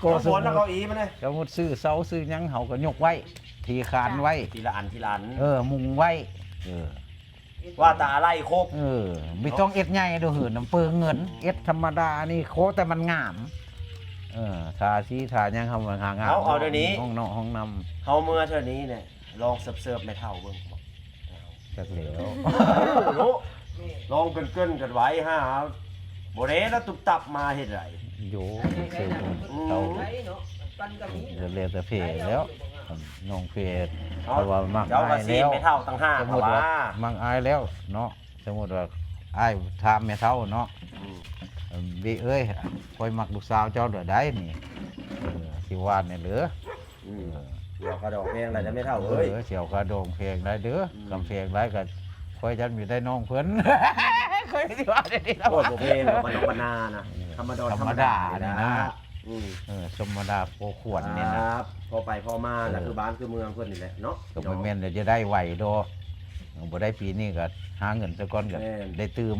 ກໍສົມມຸດ ເກົ້າອີມາເດ້ ສົມມຸດຊື້ເສົາຊື້ຫຍັງ ເຮົາກໍຍົກໄວ້ ທີ່ຄານໄວ້ ທີລະອັນ ທີລະອັນ ເອີ ມຸງໄວ້ ເອີ ວ່າແຕ່ອາໄລ່ຄົບ ເອີ ບໍ່ຕ້ອງເຮັດໃຫຍ່ດອກເຮີ້ນ ນຳເປືອງເງິນ ເຮັດທຳມະດານີ້ ຂໍແຕ່ມັນງາມ ເອີ ທາສີທາຫຍັງ ເຮົາຫາງາມ ເອົາ ເອົາດຽວນີ້ ຫ້ອງນອກຫ້ອງນ້ຳ ເຮົາເມືອເທື່ອນີ້ແຫຼະ ລອງເສີບໆແມ່ເຖົ້າເບິ່ງ ຈັກແລ້ວ ເນາະ ລອງເກີນໆກັນໄວ້ຫາ ບໍ່ແນ່ລະຕຸບຕັບມາເຮັດໃດ ໂຢ ເຊີບເບິ່ງ ອືມ ເຂົາ ເນາະ ປັນກໍມີ ກໍແລ້ວແຕ່ເພແລ້ວ ນ້ອງເພ ເອົາ ເພາະວ່າມັກ ເຈົ້າກໍ ອາຍແລ້ວ ແມ່ເຖົ້າຕ່າງຫາກ ສົມມຸດວ່າ ວ່າ ມັກອາຍແລ້ວເນາະ ສົມມຸດວ່າອ້າຍຖາມແມ່ເຖົ້າເນາະ ອືມ ເອີ ເບເອີຍ ຂ້ອຍມັກລູກສາວເຈົ້າເດີໄດ໋ນີ້ ເອີ ຊິວ່າແນວເດີ ອືມ ເອີ ຊິເອົາຄ່າດອງແພງຫຼາຍເດີແມ່ເຖົ້າເອີຍ ເອີ ຊິເອົາຄ່າດອງແພງຫຼາຍເດີ ອືມ ຄັນແພງຫຼາຍກໍຂ້ອຍຢ້ານບໍ່ໄດ້ນ້ອງເພິ່ນ ຂ້ອຍຊິວ່າແນວນີ້ລະ ໂອ້ຍ ບໍ່ແພງດອກ ບ້ານນອກບ້ານນານະ ເອີ ທຳມະດອນ ທຳມະດາ ທຳມະດານີ້ນະ ນີ້ນະ ອືມ ເອີ ທຳມະດາພໍຄວນນີ້ນະ ພໍໄປພໍມາ ເອີ ລະຄືບ້ານຄືເມືອງເພິ່ນນີ້ແຫຼະເນາະ ກໍບໍ່ແມ່ນວ່າຈະໄດ້ໄວດອກ ບໍ່ໄດ້ປີນີ້ກໍຫາເງິນຊະກ່ອນ ກໍ ແມ່ນ ໄດ້ຕື່ມ